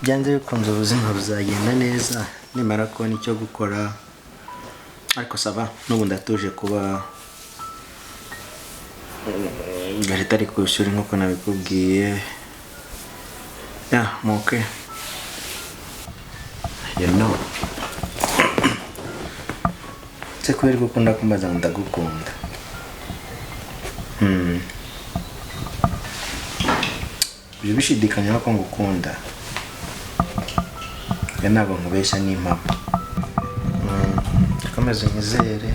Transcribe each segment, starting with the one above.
Byanze bikunze ubuzima buzagenda neza nimara kubona icyo gukora, ariko ça va, n'ubu ndatuje kuba Garita ari ku ishuri nk'uko nabikubwiye. Yeah, okay. You know, se kubera ko ukunda kumbaza ngo ndagukunda? Ujya ubishidikanyaho ko ngukunda? Ya, ntabwo nkubeshya, ni impamo. Komeza unyizere.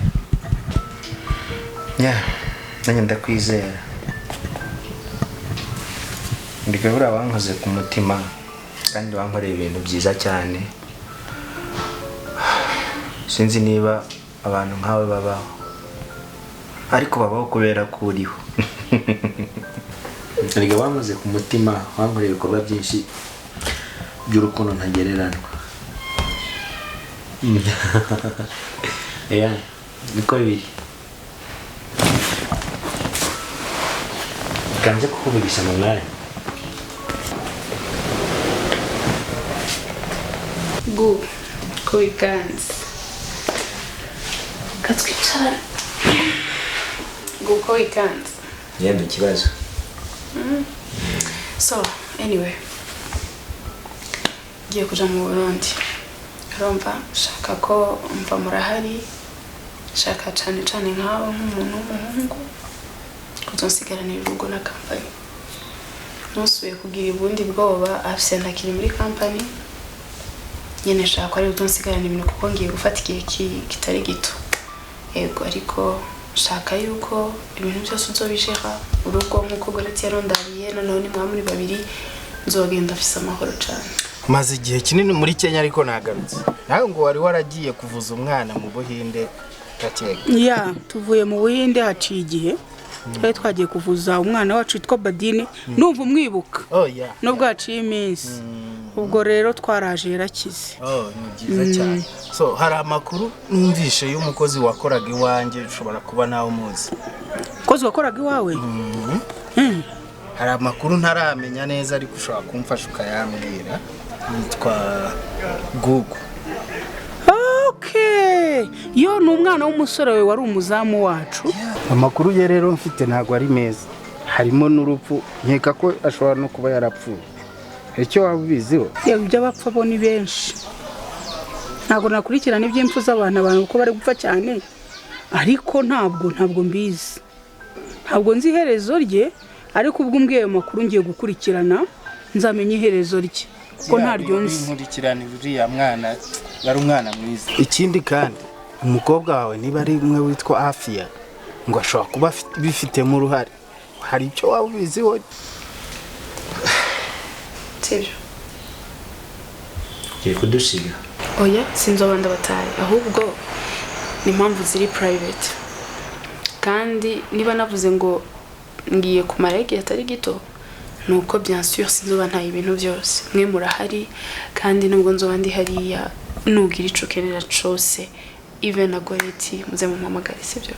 Yeah, nanjye ndakwizera. Ndika buriya wankoze ku mutima kandi wankoreye ibintu byiza cyane. Sinzi niba abantu nkawe babaho, ariko babaho kubera ko uriho. Erega wankoze ku mutima, wankoreye ibikorwa byinshi by'urukundo ntagereranwa. Yeah, niko biri. Kanze kukuvugisha mu mwanya. Gu ko wiganze katwicara, gu ko wiganze. Yenda ikibazo. So anyway, ngiye kuja mu Burundi, urumva shaka ko mva murahari, shaka cane cane nkawe nk'umuntu w'umuhungu kuzonsigaranira urugo na kampani, ntusubiye kugira ubundi bwoba afise ntakiri muri kampani nyene. Shaka ko ari uzonsigarana ibintu kuko ngiye gufata igihe kitari gito. Yego, ariko shaka yuko ibintu byose uzobishira urugo nk'uko Goreti yarondariye. Noneho nimwaba muri babiri, nzogenda afise amahoro cane. Maze igihe kinini muri Kenya, ariko nagarutse. Nawe ngo wari waragiye kuvuza umwana mu Buhinde, gakeka? Ya, tuvuye mu Buhinde haciye igihe. Twari twagiye kuvuza umwana wacu witwa Badine, numva umwibuka. Oh yeah. Nubwo haciye iminsi, ubwo rero twaraje yarakize. Oh, ni byiza cyane. So hari amakuru numvishe y'umukozi wakoraga iwanjye, ushobora kuba nawe umuzi. Umukozi wakoraga iwawe? Hari amakuru ntaramenya neza, ariko ushobora kumfasha ukayambwira. Yitwa Gugu. Okay, yo ni umwana w'umusore we wari umuzamu wacu. Amakuru ye rero mfite ntabwo ari meza, harimo n'urupfu. Nkeka ko ashobora no kuba yarapfuye. Hari icyo waba ubiziho? Yewe, iby'abapfa bo ni benshi. Ntabwo nakurikirana iby'impfu z'abantu, abantu kuko bari gupfa cyane, ariko ntabwo mbizi, ntabwo nzi iherezo rye. Ariko ubwo umbwiye ayo makuru, ngiye gukurikirana nzamenya iherezo rye kuko ntaryo nzi. Nkurikirana uriya mwana, yari umwana mwiza. Ikindi kandi, umukobwa wawe, niba ari umwe witwa Afiya, ngo ashobora kuba bifitemo uruhare. Hari icyo waba ubiziho? Sibyo? Ugiye kudusiga? Oya, sinzoba ndabataye, ahubwo ni impamvu ziri private. Kandi niba navuze ngo ngiye kumara igihe atari gito, ni uko bien sûr sinzoba ntaye ibintu byose. Mwe murahari, kandi nubwo nzoba ndi hariya, nugira ico ukenera cose, even na Goreti, muze mumpamagare. Sibyo?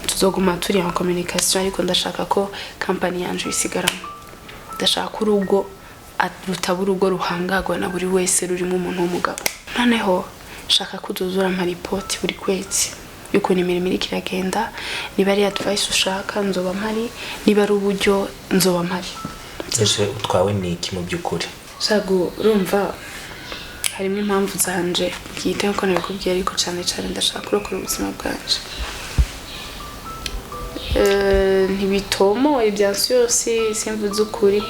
Tuzoguma turi en communication, ariko ndashaka ko kampani yanje isigaramo. Ndashaka ko urugo rutaba urugo ruhangagwa na buri wese, rurimo umuntu w'umugabo. Noneho shaka ko uzuzura amaripoti buri kwezi y'ukuntu imirimo iriko iragenda. Niba ari advice ushaka, nzoba mpari. Niba ari uburyo, nzoba mpari. Ese utwawe ni iki mu by'ukuri? Shagu, urumva harimo impamvu zanje bwite nkuko nabikubwiye, ariko cyane cyane ndashaka kurokora ubuzima bwanje. Ntibitomoye bya yose, simvuze ukuri.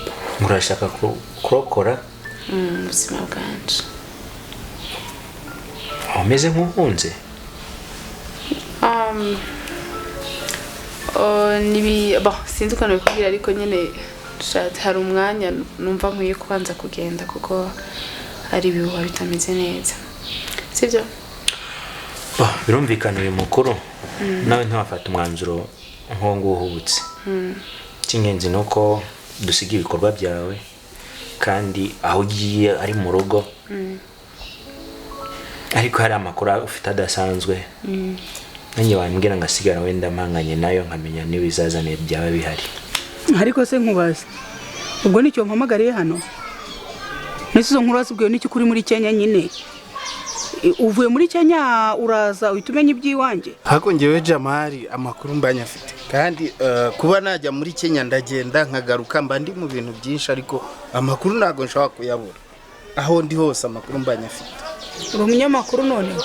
Urashaka kurokora ubuzima bwanje. Umeze nk'uhunze. Nibi bon, sinzi uko nabikubwira, ariko nyine hari umwanya numva nkwiye kubanza kugenda kuko hari ibihuha bitameze neza, sibyo? Bah, birumvikana uri mukuru, nawe ntiwafata umwanzuro nk'uwo nguwo uhubutse. Icy'ingenzi ni uko dusiga ibikorwa byawe, kandi aho ugiye ari mu rugo. Ariko hari amakuru ufite adasanzwe, nanjye wambwira ngasigara wenda mpanganye nayo, nkamenya n'ibizazane byaba bihari. Ariko se nkubaze, ubwo nicyo mpamagariye hano? Nese izo nkuru wazibwiwe n'iki kuri muri Kenya nyine? Uvuye muri Kenya uraza uhita umenya iby'iwanjye? Ariko ngewe Jamali amakuru mbanya afite kandi kuba najya muri Kenya ndagenda nkagaruka mba ndi mu bintu byinshi, ariko amakuru ntabwo nshobora kuyabura. Aho ndi hose amakuru mbanya afite. Uri umunyamakuru noneho?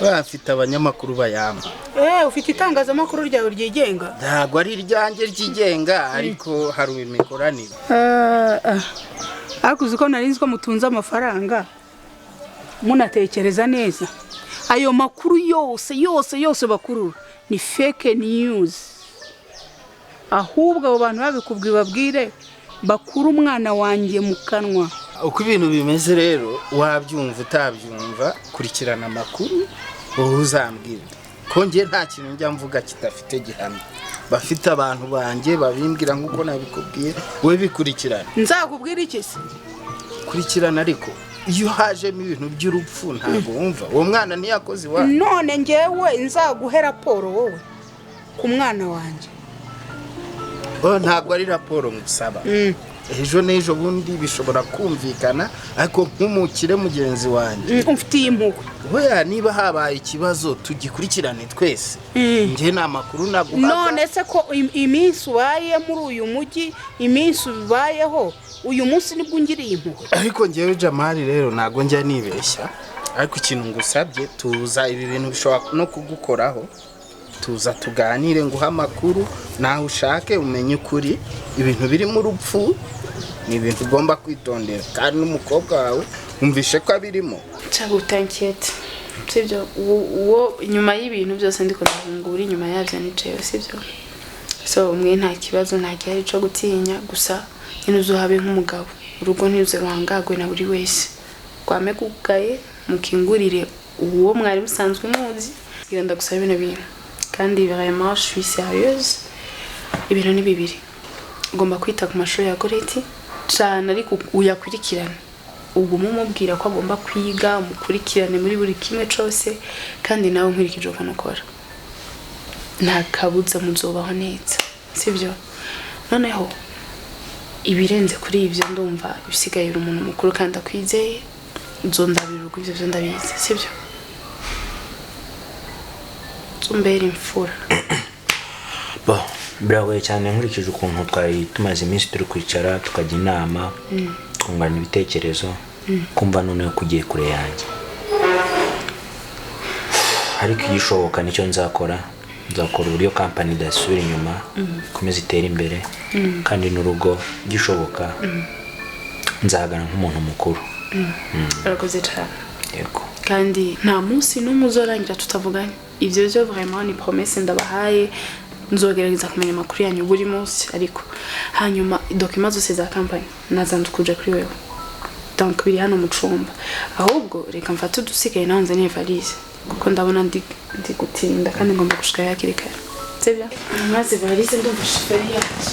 Bafite abanyamakuru bayamba. Ufite itangazamakuru ryawe ryigenga? Ntabwo ari iryanjye ryigenga, ariko hari imikoranire. Ariko uzi ko nari nzi ko mutunze amafaranga, munatekereza neza. Ayo makuru yose yose yose bakurura ni fake news. Ahubwo abo bantu babikubwiye babwire bakuru umwana wanjye mu kanwa. Uko ibintu bimeze rero wabyumva utabyumva, kurikirana amakuru wowe uzambwira. Ko njye nta kintu njya mvuga kidafite gihamya. Bafite abantu banjye babimbwira nkuko nabikubwiye, wowe bikurikirana. Nzakubwira iki se? Kurikirana, ariko iyo hajemo ibintu by'urupfu ntabwo wumva. Uwo mwana ntiyakoze iwawe. None njyewe nzaguhe raporo wowe ku mwana wanjye? Ntabwo ari raporo ngusaba. Ejo n'ejo bundi bishobora kumvikana, ariko nk'umukire mugenzi wanjye umfitiye impuhwe. Oya, niba habaye ikibazo tugikurikirane twese. Njye nta makuru naguhaga. None se ko iminsi ubaye muri uyu mujyi, iminsi ubayeho uyu munsi nibwo ungiriye impuhwe? Ariko njyewe Jamali rero ntabwo njya nibeshya, ariko ikintu ngusabye, tuza ibi bintu bishobora no kugukoraho, tuza tuganire nguha amakuru nawe ushake umenye ukuri. Ibintu birimo urupfu ni ibintu ugomba kwitondera, kandi n'umukobwa wawe umvishe ko abirimo. Cyangwa utankete, sibyo? Uwo inyuma y'ibintu byose ndiko ndahungura inyuma yabyo nicaye, sibyo? So umwe nta kibazo, nta gihari cyo gutinya, gusa nyine uzuhabe nk'umugabo. Urugo ntiruze ruhangagwe na buri wese, rwame kugaye mukingurire uwo mwari musanzwe muzi. Ngira ndagusaba bino bintu kandi vraiment je suis sérieuse. Ibintu ni bibiri, ugomba kwita ku mashuri ya Goreti cyane, ariko uyakurikirane, ugume umubwira ko agomba kwiga, umukurikirane muri buri kimwe cyose, kandi nawe nkurikije ukuntu ukora nta kabuza muzobaho neza, sibyo? Noneho ibirenze kuri ibyo ndumva bisigaye uri umuntu mukuru kandi akwizeye, nzondabira ibyo byo ndabizi, sibyo? Zumbera imfura. Bo biragoye cyane nkurikije ukuntu twari tumaze iminsi turi kwicara tukajya inama, twungurana ibitekerezo, kumva noneho kugiye kure yanjye. Ariko igishoboka nicyo nzakora, nzakora uburyo company idasubira inyuma, ikomeze itere imbere, kandi n'urugo gishoboka nzahagana nk'umuntu mukuru. Urakoze cyane. Yego. Kandi nta munsi n'umwe uzorangira tutavuganye. Ibyo byo vraiment ni promesse ndabahaye, nzogerageza kumenya amakuru yanyu buri munsi. Ariko hanyuma document zose za company nazandukuje kuri wewe, donc biri hano mu cumba. Ahubwo reka mfate udusigaye naho nzaniye valise, kuko ndabona ndi gutinda kandi ngomba gushika hakiri kare, sibyo? Maze valise ndumva shoferi yacu.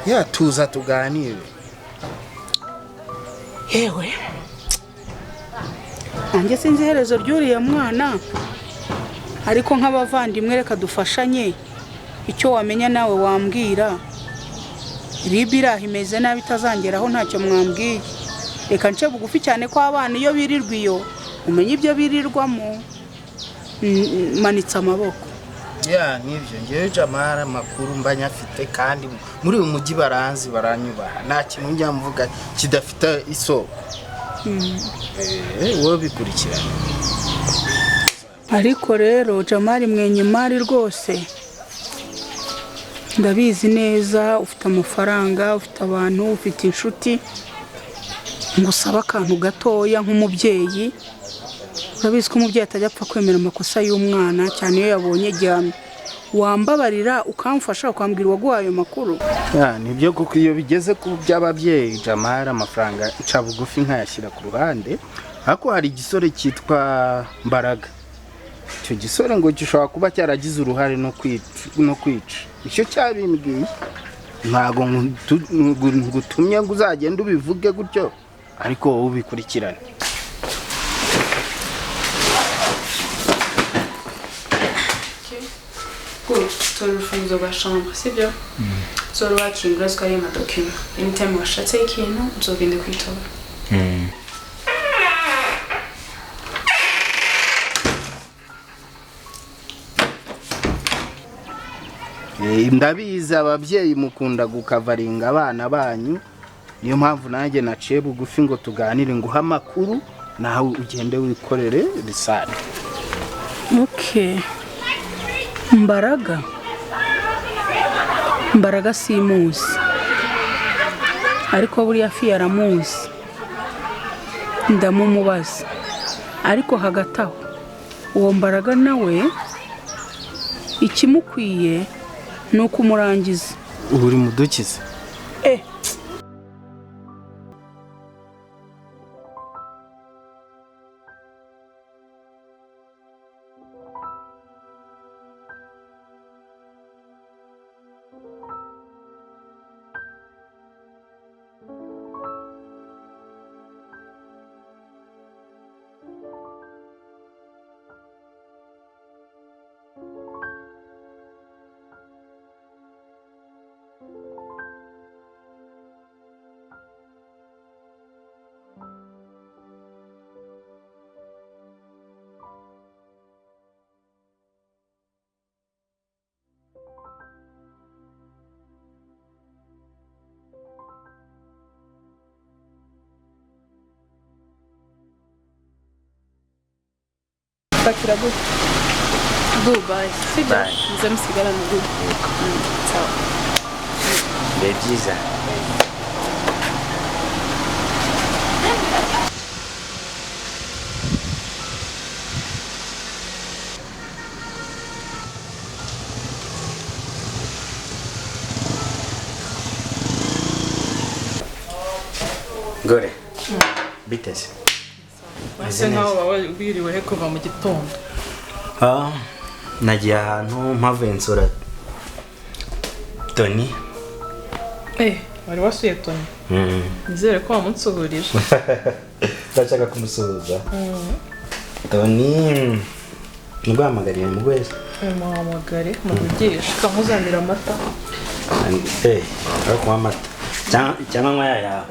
Ya tuza tuganire. Yewe nanjye sinzi iherezo ry'uriya mwana, ariko nk'abavandimwe reka dufashanye. Icyo wamenya nawe wambwira. Ribi iraha imeze nabi itazangeraho ntacyo mwambwiye. Reka nce bugufi cyane ko abana iyo birirwa iyo umenye ibyo birirwamo. Manitse amaboko. Ya, nibyo, ngewe Jamara amakuru mba nyafite, kandi muri uyu mujyi baranzi, baranyubaha, nta kintu njya mvuga kidafite isoko. Wowe bikurikirana. Ariko rero Jamari Mwenyemari, rwose ndabizi neza ufite amafaranga, ufite abantu, ufite inshuti. Ngusaba akantu gatoya nk'umubyeyi. Urabizi ko umubyeyi atajya apfa kwemera amakosa y'umwana, cyane iyo yabonye gihamya. Wambabarira ukamfasha, ukambwira uwaguhaye ayo makuru? Ya, nibyo, kuko iyo bigeze ku by'ababyeyi, Jamara, amafaranga nca bugufi nkayashyira ku ruhande. Ariko hari igisore cyitwa Mbaraga. Icyo gisore ngo gishobora kuba cyaragize uruhare no kwica. Icyo cyabimbwiye, ntabwo ngutumye ngo uzagende ubivuge gutyo, ariko wowe ubikurikirane. Good. Tora urufunguzo rwa chambre, sibyo? Uzora wakingura, ko ari amadocuments. Anytime washatse ikintu, uzogende kwitora. Ndabizi ababyeyi mukunda gukavaringa abana banyu, niyo mpamvu nanjye naciye bugufi ngo tuganire, nguhe amakuru, nawe ugende wikorere risane. Okay, Mbaraga, Mbaraga simuzi, ariko buriya fi aramuzi, ndamumubaza. Ariko hagati aho, uwo Mbaraga nawe ikimukwiye ni ukumurangiza. Ubu uri mudukize. Eh. Pakira gute? Good, bye. Sibyo? Bye. Muze musigarane. Good. Sawa. Bibe byiza. Gore biteze. Ese nkaho waba wiriwe he kuva mu gitondo? Ah, nagiye ahantu mpavuye nsura Tony. Eh, wari wasuye Tony? Nizere ko wamunsuhurije. Ndashaka kumusuhuza Tony, niguhamagariye mu wese. Muhamagare muvugishe, kamuzanira amata. Eh, ari kunywa amata cyangwa nywa ya yawe?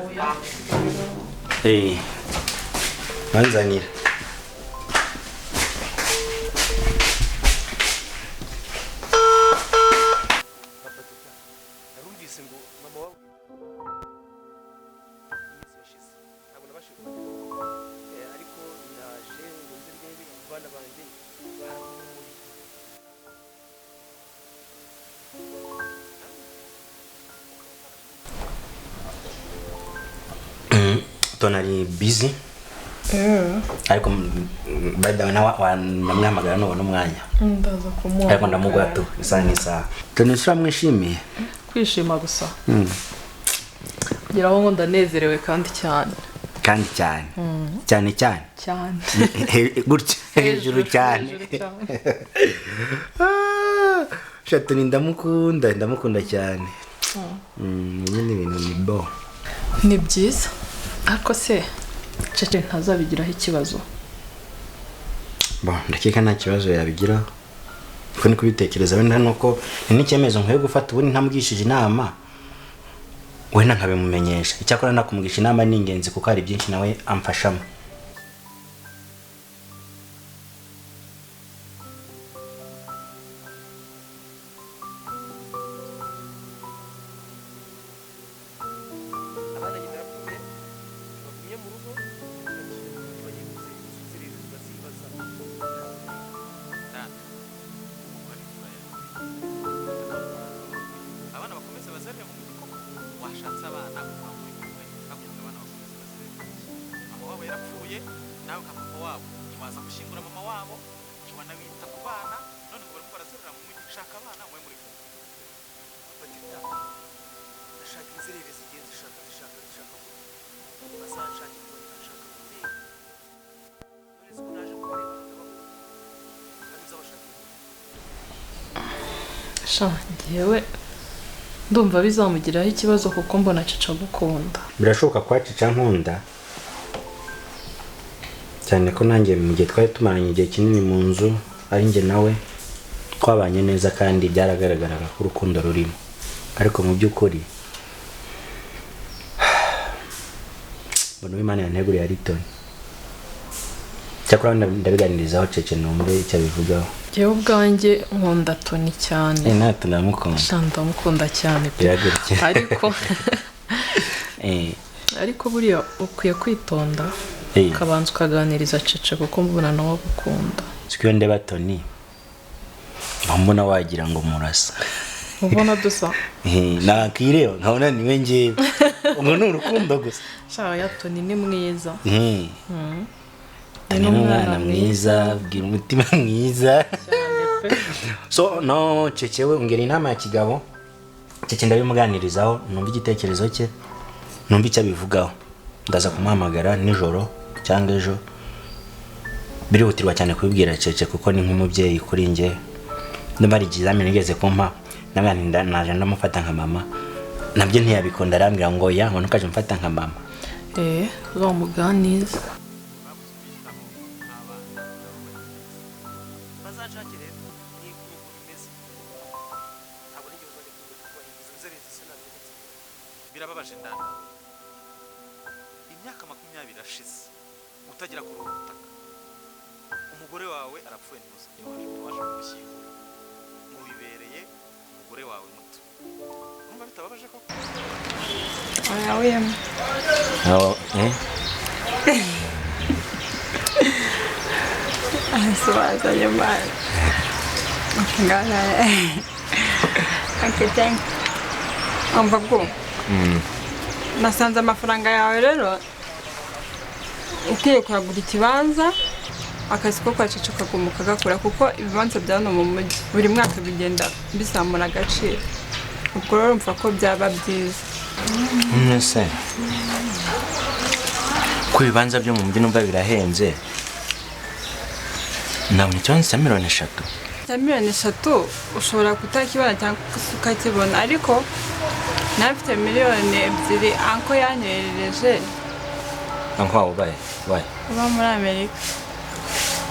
Eh, banzanira. Narumvise ngo mama wawe iminsi yashize ntabwo nabashije kumenya, ariko ndaje ngo nze ndebe abana banjye barankumbuye. Tony ari busy, ariko by the way nawe ndamwihamagara nubona umwanya. Ndaza kumuha. Ariko ndamuguha tu isaha n'isaha. Tony, ese uramwishimiye? Kwishima gusa kugira ngo ndanezerewe kandi cyane. Kandi cyane cyane cyane. Cyane. Gutya hejuru cyane. Hejuru cyane. Ah, sha Tony ndamukunda, ndamukunda cyane. Nyine ibintu ni bo. Ni byiza, ariko se Cece ntazabigiraho ikibazo? Bon, ndakeka nta kibazo yabigiraho, kuko ni kubitekereza wenda nuko ni n'icyemezo nkwiye gufata ubundi ntamugishije inama, wenda nkabimumenyesha. Icyakora nakumugisha inama ni ingenzi, kuko hari byinshi nawe amfashamo. Barapfuye, nawe nka papa wabo ntiwaza gushyingura mama wabo, ntiwanabita ku bana, none ngo barimo barazerera mu mujyi. Shaka abana mwe muri kumwe. Batita, ndashaka inzerere zigiye zishaka zishaka zishaka gute bazanshake kuba nshaka kureba. None se ko naje kubareba bakababura kandi nzabashaka? Sha, njyewe ndumva bizamugiraho ikibazo kuko mbona Cica agukunda. Birashoboka ko Cica nkunda cyane, ko nanjye mu gihe twari tumaranye igihe kinini mu nzu ari njye nawe, twabanye neza kandi byaragaragaraga ko urukundo rurimo. Ariko mu by'ukuri mbona Imana yanteguriye ari Tony. Cyakora ndabiganirizaho Cece numve icyo abivugaho. Njyewe ubwanjye nkunda Tony cyane. Natwe ndamukunda. Sha, ndamukunda cyane pe. Biragutya. Ariko ariko buriya ukwiye kwitonda, ukabanza ukaganiriza Cece kuko mbona nawe agukunda. Siko iyo ndeba Tony mbona wagira ngo murasa. Ubona dusa? Nakireba nkabona niwe njyewe. Ubwo ni urukundo gusa. Sha, ya Tony ni mwiza. Tony ni umwana mwiza, bwira umutima mwiza. So no, Cece we ungera inama ya kigabo. Cece ndabimuganirizaho, numva igitekerezo cye, numva icyo abivugaho. Ndaza kumuhamagara nijoro cyangwa ejo. Birihutirwa cyane kubibwira Cece kuko ni nk'umubyeyi kuri njye. Ndumva ari ikizamini nigeze kumpa, namwe naje ndamufata nka mama. Nabyo ntiyabikunda, arambwira ngo ya ngo ntukaje mfata nka mama. Uzamuganiza. Bazanshake rero, ni uko bimeze. Ntabwo nigeze bajya kuba izo nzererezi, sinabiretse. Birababaje ndanda, imyaka 20 ashize utagera kuri ubu butaka, umugore wawe arapfuye, ntiwaje kumushyingura, ngo wibereye umugore wawe muto. Urumva bitababaje koko? Oya wema. Asubaza nyuma. Ngana. Okay, thank. Umva bwo. Nasanze amafaranga yawe rero ukwiye kuhagura ikibanza, akazi ko kwa Cici ukaguma ukagakora, kuko ibibanza bya hano mu mujyi buri mwaka bigenda bizamura agaciro. Ubwo rero urumva ko byaba byiza. Nese ko ibibanza byo mu mujyi numva birahenze, nabona ikibanza cya 3 miliyoni. Cya 3 miliyoni ushobora kutakibona cyangwa ukakibona, ariko nawe mfite 2 miliyoni uncle yanyoherereje. Uncle wawe ubaye ubaye? Uba muri Amerika.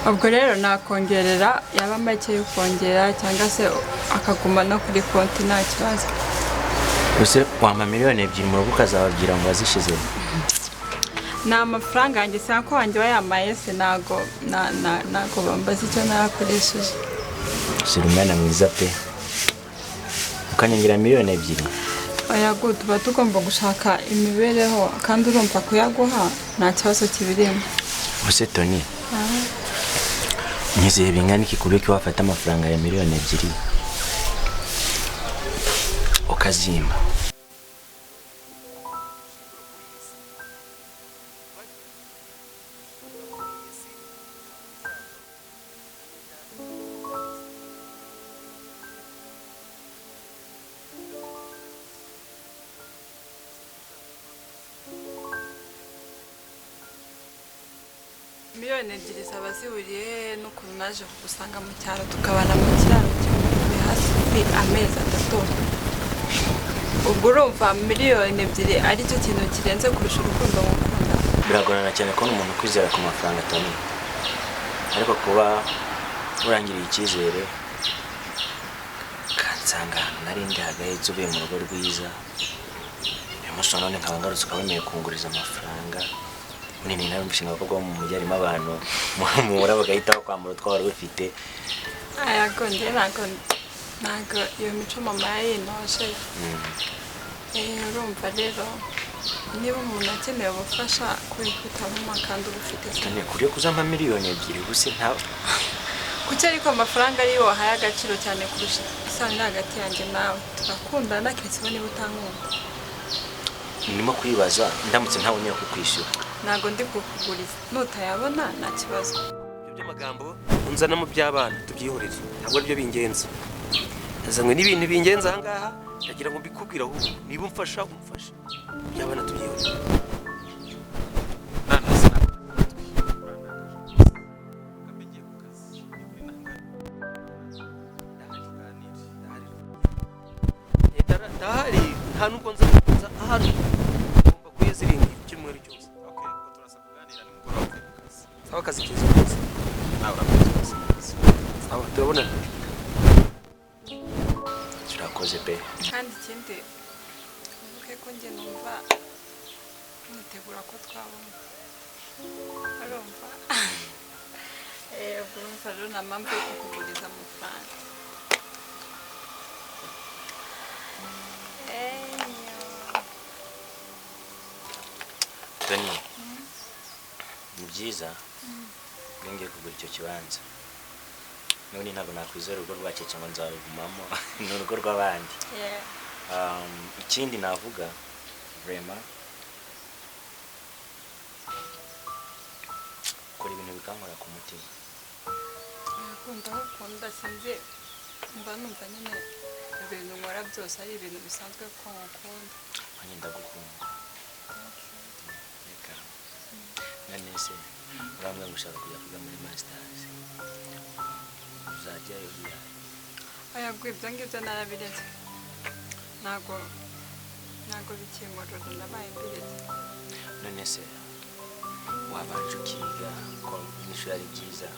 Ubwo rero nakongerera, yaba make yo kongera cyangwa se akaguma no kuri konti nta kibazo. Ese wampa 2 miliyoni mu rugo ukazababwira ngo wazishize? Ni amafaranga yanjye, si ko wanjye wayamaye se, ntago ntago bambaza icyo nayakoresheje. Sira umwana mwiza pe, ukanyongera 2 miliyoni. Oya gu, tuba tugomba gushaka imibereho kandi urumva kuyaguha nta kibazo kibirimo. Ubuse Tony, nyizeye bingana iki ku buryo wafata amafaranga ya 2 miliyoni ukazimba? 2 miliyoni zaba zihuriye hehe n'ukuntu naje kugusanga mu cyaro, tukabana mu kiraro cy'ingurube hafi amezi 3? Ubwo urumva 2 miliyoni aricyo kintu kirenze kurusha urukundo ngukunda? Biragorana cyane kubona umuntu ukwizera ku mafaranga, Tony, ariko kuba urangiriye icyizere kansanga ahantu nari ndi hagahetse, uvuye mu rugo rwiza, uyu munsi wa none nkaba ngarutse ukaba wemeye kunguriza amafaranga munini. Nawe umushinga abakobwa bo mu mujyi harimo abantu muhura bagahita bakwambura utwo wari ufite. Aya njye ntabwo iyo mico mama yayintoje. Urumva rero niba umuntu akeneye ubufasha kubikutamo kandi uba ufite se. Tony, kuriyo kuzampa 2 miliyoni ubuse nta Kuki ariko amafaranga ariyo wahaye agaciro cyane kurusha isano iri hagati yanjye nawe? Turakundana, keretse niba utankunda. Ndimo kwibaza ndamutse ntabonye kukwishyura. Ntabwo ndi kukuguriza, nutayabona nta kibazo. Ibyo by'amagambo unzanamo by'abana tubyihorere, ntabwo aribyo bingenza. Nazanywe n'ibintu bingenza aha ngaha, ndagira ngo mbikubwire ahubwo niba umfasha umfashe. Iby'abana tubyihorere. Ndahari, nta nubwo nza ahari, ngomba kuyiziringa icyumweru cyose. Okay, ubwo turaza kuganira nimugoroba uvuye ku kazi. Sawa, akazi keza kose. Nawe urakoze rwose neza. Sawa, turabonana. Turakoze pe. Kandi ikindi uvuge ko njye numva nitegura ko twabona, urumva? Ubwo urumva rero nta mpamvu yo kukuguriza amafaranga. Tony, ni byiza iyo ngiye kugura icyo kibanza. N'ubundi ntabwo nakwizera urugo rwa Cece ngo nzarugumamo, ni urugo rw'abandi. Ikindi navuga vraiment, ukora ibintu bikankora ku mutima. Ukunda aho ukunda, sinzi, mba numva nyine ibintu nkora byose ari ibintu bisanzwe ko nkukunda. Nanjye ndagukunda. Reka none se urambwira ngo ushaka kujya kwiga muri masters, uzajyayo ryari? Oya, ubwo ibyo ngibyo narabiretse, ntabwo bikinkorora, nabaye mbiretse. None se wabanje ukiga, ko n'ishuri ari byiza,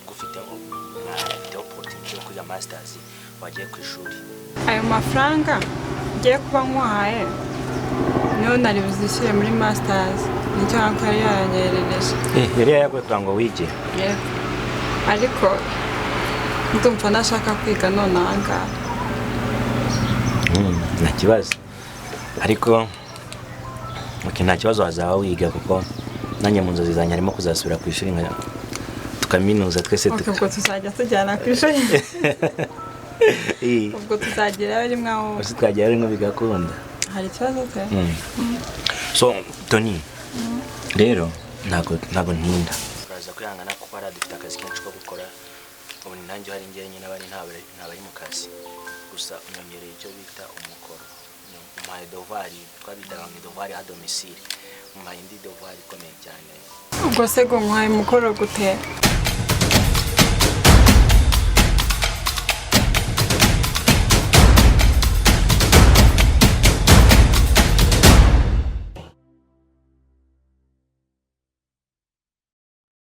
ko ufite umwana ufite opportunity yo kwiga masters, wagiye ku ishuri? Ayo mafaranga ngiye kuba nkuhaye niyo nari buzishyure muri masters, nicyo nako yari yaranyerereje. Yari yayaguye kugira ngo wige? Yego, ariko ndumva ntashaka kwiga none aha ngaha. Nta kibazo, ariko okay, nta kibazo wazaba wiga, kuko nanjye mu nzozi zanjye harimo kuzasubira ku ishuri nka tukaminuza twese. Ok, ubwo tuzajya tujyana ku ishuri. Ubwo tuzagerayo rimwe aho. Ese twagera rimwe bigakunda. Hari ikibazo se? So Tony, rero ntabwo ntinda, turaza kwihangana kuko hari dufite akazi kenshi ko gukora. Ubu ni nanjye hari njyenyine n'abandi ntabari mu kazi. Gusa unyongereye icyo bita umukoro, umpaye devoir, twabitaga ngo devoir à domicile, umpaye indi devoir ikomeye cyane. Ubwo se ngo nkuhaye umukoro gute?